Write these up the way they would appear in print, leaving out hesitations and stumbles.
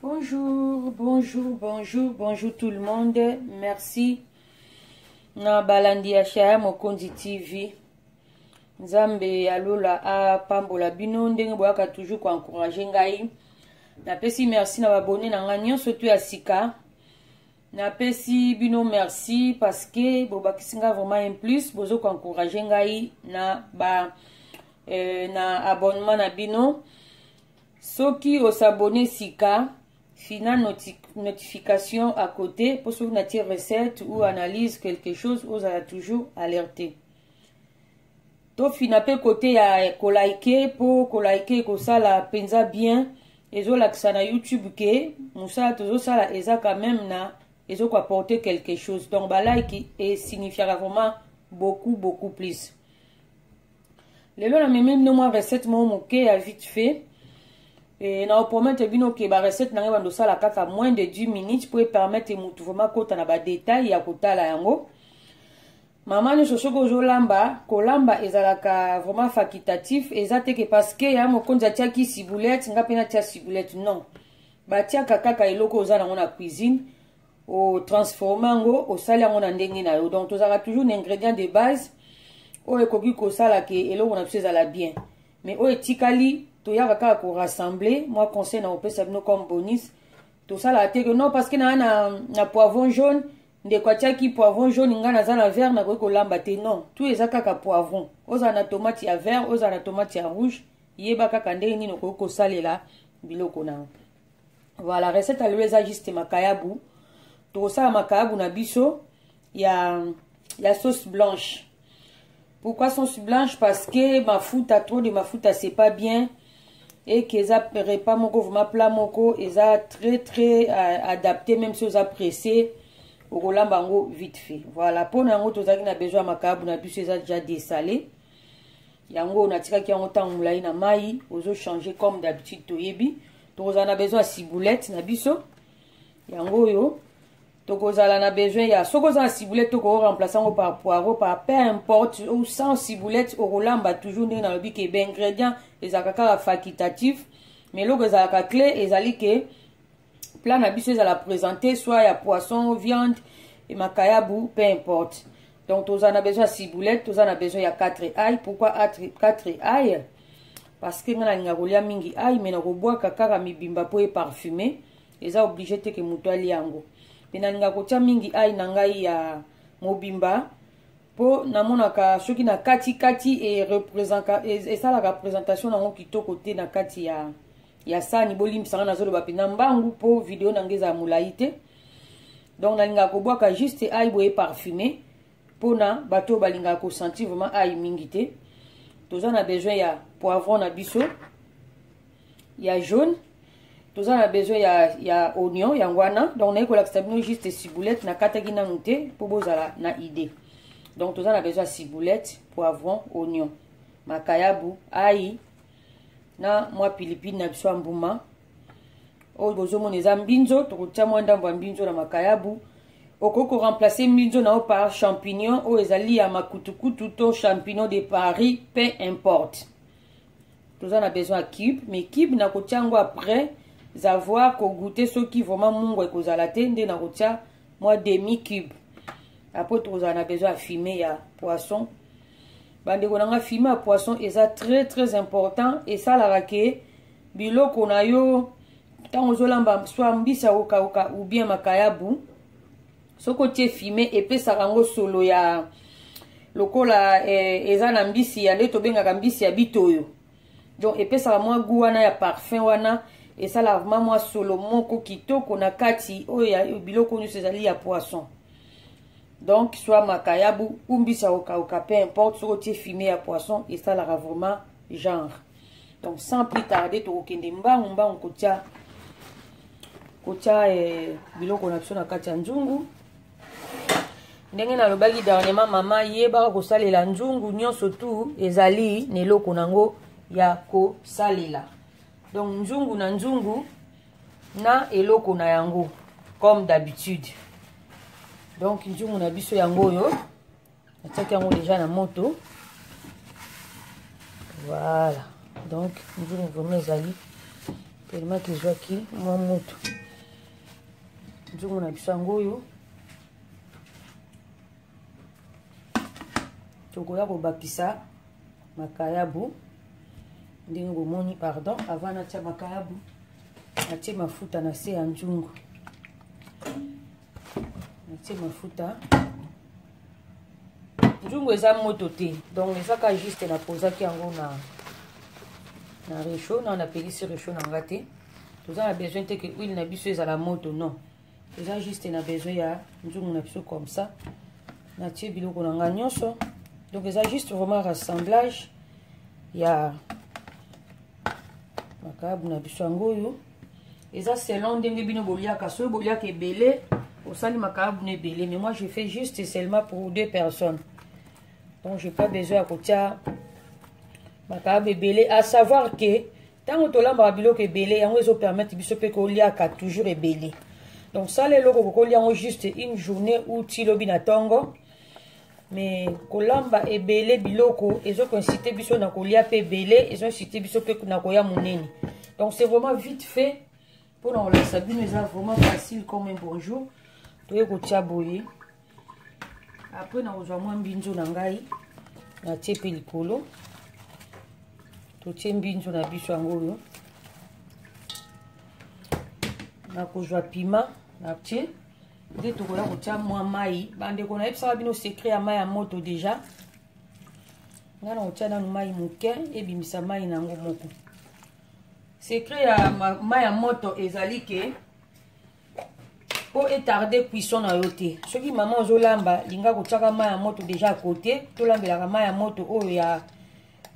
Bonjour, bonjour, bonjour, bonjour tout le monde. Merci. Na balandi ya Shaya Mokonzi TV. Nzambe ya lola apambola bino ndenge boyaka toujours ko encourager ngai. Napesi merci na babone na ngai nyonso tu ya sika. Napesi bino merci parce que bobakisi ngai vraiment un plus, bozo ko encourager ngai na ba na abonnement na bino. Soki osabone sika, fina notification à côté pour soki natie recette ou analyse quelque chose, ozala toujours alerté. Tofina pe côté ya kolike po kolike ekosala mpenza bien, ezolakisa na YouTube ke mosala tozosala eza quand même na ezokoapporter quelque chose. Donc balike esignifiaka vraiment beaucoup beaucoup plus. Lelo na memi bino mwa recette moko moke ya vite fait. E na opromettre bino ke ba recette na ngai bando sala kaka moins de 10 minutes pour permettre mutu vraiment kota na ba détails ya kotala yango. Mama nyonso soki ozolamba, kolamba ezalaka vraiment facultatif, eza te ke parce que ya mokonzi atiaki ciboulette, nga pe natia ciboulette, non. Batiaka kaka eloko oza nango na cuisine, o transformer yango, osali yango na ndenge na yo. Donc tozalaka toujours na ingrédient de base oyo ekoki kosala ke eloko na biso ezala bien. Mais oyo etikali toyaka kaka ko rassembler. Moi conseil na kopesa bino comme bonus, tosalaka te ke non parce que na poivron jaune, ndeko atiaki poivron jaune, nga naza na vert, nakoki kolamba te. Non, tout eza kaka poivron. Ozala na tomate ya vert, ozala na tomate ya rouge, yeba kaka ndenge nini okoki kosalela biloko na yo. Voilà, recette ya lelo eza juste makayabu. Tokosala makayabu na biso ya sauce blanche. Pourquoi sauce blanche? Parce que mafuta, trop de mafuta c'est pas bien, et que eza repas moko vraiment plat moko eza très très adapté, même si oza pressé okolamba yango vite fait. Voilà, mpona yango tozalaki na besoin ya makayabu na biso eza déjà dessalé. Yango natikaki yango ntango molai na mai, ozo changer comme d'habitude toyebi. Tokozala na besoin ya ciboulette na biso yango oyo, tokozala na besoin ya, soki oza na ciboulette toko remplacer yango par poireau, par peu importe, ou sans ciboulette okolamba toujours. Ndenge nalobi ke ba ingrédient ezalaka kaka facultatif, mais eloko ezalaka clé ezali ke plat na biso ezala présenté, soit ya poisson, viande et makayabu, peu importe. Donc toza na besoin ya ciboulette, toza na besoin ya 4 ail. Pourquoi 4 ail? Parce que nga nalinga kolia mingi ail, mais nakobwaka kaka mibimba po eparfume, eza obligé te ke moto alia yango. Mpe nalinga kotia mingi ail na ngai ya mobimba mpo namonaka soki na kati-kati esalaka présentation nango kitoko te na kati ya sani. Bolimbisanga, nazoloba mpenza mbangu mpo video na ngai ezala molai te. Donc nalingaka kobwaka juste ail boye parfumé mpona bato oyo balingaka kosentir vraiment ail mingi te. Toza na besoin ya poivron na biso ya jaune, toza na besoin ya oignon yango wana. Donc naye kolakisa bino juste ciboulette, nakataki nanu te mpo bozala na idée. Donc toza na besoin ya ciboulette, poivron, oignon, makayabu, ail na mwa pilipili na biso ya mbuma oyo bozomona eza mbinzo. Tokotia mwa ndambo ya mbinzo na makayabu. Okoki koremplacer mbinzo na yo par champignon oyo ezali ya makutukutu to champignon de Paris, peu importe. Toza na besoin ya cube, mais cube nakotia yango après avoir kogoûter soki vraiment mungwa ekozala te, nde nakotia mwa demi cube. Après tokozala na besoin ya fumet ya poisson. Bandeko na nga, fumet ya poisson eza très très important, esalaka ke biloko na yo ntango ozolamba, soit mbisi ya kokauka ou bien makayabu, soki otie fumet epesaka yango solo ya lokola eza na mbisi ya nde tobengaka mbisi ya bitoyo. Donc epesaka mwa goût wana ya parfum wana, esalaka vraiment mwa solo moko kitoko na kati oyo ya biloko nyonso ezali ya poisson. Donc soit makayabu ou mbisi ya kokauka, peu importe, soki otie fumet ya poisson esalaka vraiment genre. Donc sans plus tarder, tokokende mbangu mbangu kotia biloko na biso na kati ya nzungu. Ndenge nalobaki dernièrement, mama yebaka kosalela nzungu nyonso tu ezali na eloko nango ya kosalela. Donc nzungu na nzungu na eloko na yango comme d'habitude. Donc nzungu na biso yango oyo natiaki yango déjà na moto. Voilà, donc nzungu vraiment ezali. Tellement kezwaki mwa moto. Nzungu na biso yango oyo tokoya kobakisa makayabu ndenge bomoni. Pardon, avant natia makayabu, natie mafuta na se ya nzungu. Natie mafuta, nzungu eza moto te, donc eza ka juste napozaki yango na réchaud. Na napelisi réchaud na nga te. Toza na besoin te ke huile na biso ezala moto, non. Eza juste na besoin ya nzungu na biso comme ça. Natie biloko na nga nyonso, donc eza juste vraiment rassemblage ya makayabu na biso. Yango oyo eza selon ndenge bino boliaka. Soki boliaka ebele, osali makayabu na ebele, mais moi je fais juste seulement pour deux personnes, donc j'ai pas besoin ya kotia makayabu ebele. À savoir que ntango tolambaka biloko ebele, yango ezopermettre biso mpe koliaka toujours ebele. Donc sala eloko kokolia yango juste une journée ou ti lobi na ntongo, mais kolamba ebele biloko ezokoincite biso na kolia mpe ebele, ezoincite biso mpe na koya monene. Donc c'est vraiment vite fait mpona kolakisa bino, eza vraiment facile comme un bonjour. Toye kotia boye, après nakozwa mwa mbinzo na ngai, natie mpe likolo. Totie mbinzo na biso yango oyo. Nakozwa pima, natie, nde tokoya kotia mwa mai. Bandeko, nayebisaka bino secret ya mai ya moto déjà. Ngai na kotia nanu mai moke, ebimisa mai na yango moko. Secret ya mai ya moto ezali ke mpo etarde cuisson na yo te. Soki mama ozolamba, linga kotiaka mai ya moto déjà kote. Tolambelaka mai ya moto oyo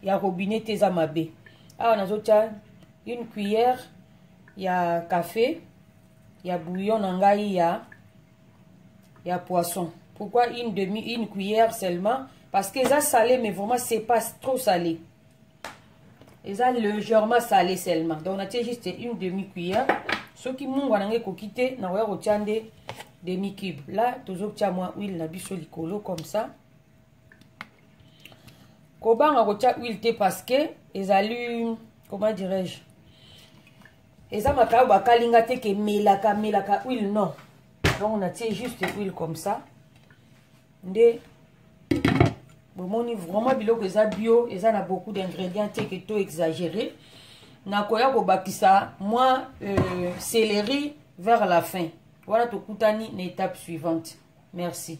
ya robinet te, eza mabe. Awa nazotia une cuillère ya café ya bouillon na ngai ya poisson. Pourquoi une demi, une cuillère seulement? Parce que eza salé, mais vraiment c'est pas trop salé, eza légèrement salé seulement. Donc natie juste une demi cuillère. Soki mungwa na ngai ekoki te, nakoya kotia nde demi cube. Là tozotia mwa huile na biso likolo comme ça. Kobanga kotia huile te parce que ezali, comment dirais-je, eza makayabu bakalinga te ke melaka melaka huile, non. Donc natie juste huile comme ça. Nde bomoni vraiment biloko eza bio, eza na beaucoup d'ingrédients te ke to exagéré. Nakoya kobakisa mwa céleri vers la fin. Wana tokutani na étape suivante. Merci.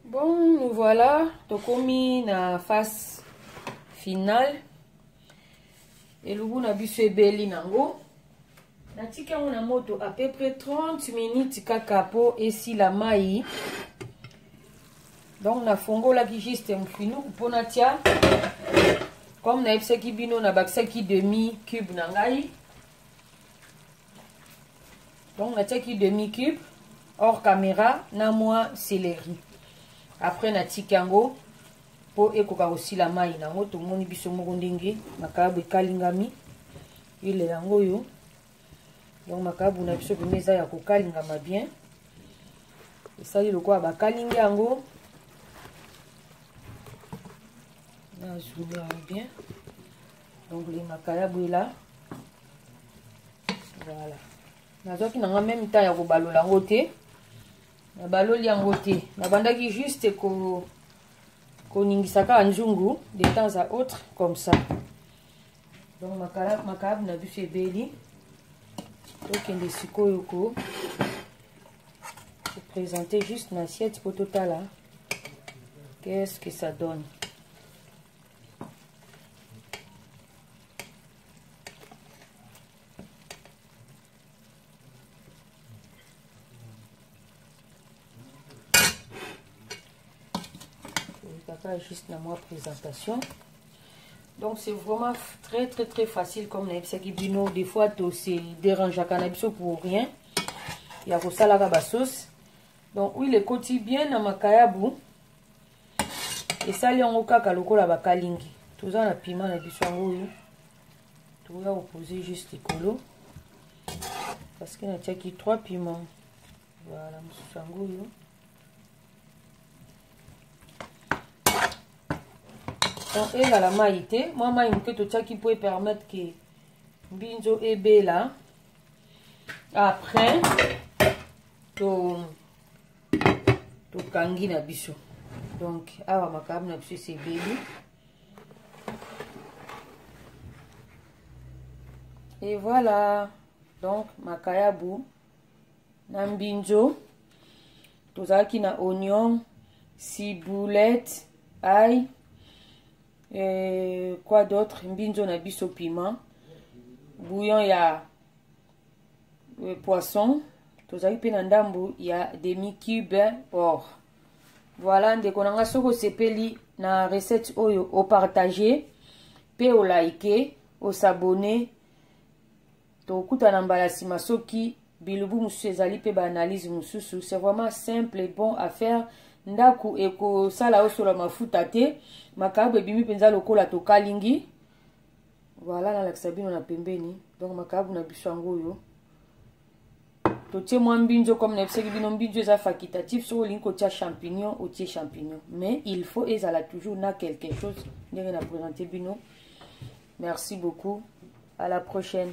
Bon, nous voilà, tokomi na phase finale. Elubu na biso ebeli nango. Natiki yango na moto à peu près 30 minutes kaka po esila mai. Donc nafongolaki juste mofinuku mpo natia, comme nayebisaki bino, nabakisaki demi cube na ngai. Donc natiaki demi cube hors caméra na mwa céleri. Après natiki yango mpo ekoka kosila mai nango. Tomoni biso moko ndenge makayabu ekalingami, huile yango oyo. Donc makayabu na biso pema eza ya kokalingama bien, esali lokola bakalingi yango. Nazumi yango bien. Donc le makayabu ela, voilà. Nazwaki nanga même temps ya kobalola yango te, nabaloli yango te, nabandaki juste koningisa kaka nzungu de temps à autre comme ça. Donc makayabu na biso ebeli. Tokende sikoyo ko présenter juste na assiette po totala qu'est-ce que ça donne. Kaka juste na mwa présentation. Donc c'est vraiment très très très facile. Comme nayebisaki bino, des fois tose dérangeaka na biso pour rien ya kosalaka basauce. Donc huile ekoti bien na makayabu. Esali yango kaka lokola bakalingi. Toza na piment na biso yango oyo tokoya kopose juste likolo parce que natiaki 3 piment. Voilà, mosusu yango oyo. Donc ezala mai te, mwa mai moke totiaki mpo epermettre ke mbinzo ebela. Après to tokangi na biso. Donc awa makayabu na biso esi ebeli. Et voilà, donc makayabu na mbinzo, tozalaki na oignon, ciboulette, ail, et quoi d'autre, mbinzo na biso, piment, bouillon ya poisson, tozalaki mpe na ndambu ya demi cube porc. Voilà ndeko na nga, soki osepeli na recette oyo, opartage mpe olike, osabone. Tokutana mbala nsima soki bilubu mosusu ezali mpe baanalyse mosusu. C'est vraiment simple et bon à faire. Ndako ekosala osola mafuta te, makayabu ebimi mpenza lokola tokalingi. Voilà, nalakisa bino na pembeni. Donc makayabu na biso yango oyo, totie mwa mbinzo. Comme nayebisaki bino, mbinzo eza facultatif. Soki olingi kotia champignon, otie champignon, mais il faut ezala toujours na quelque chose ndenge na présente bino. Merci beaucoup, à la prochaine.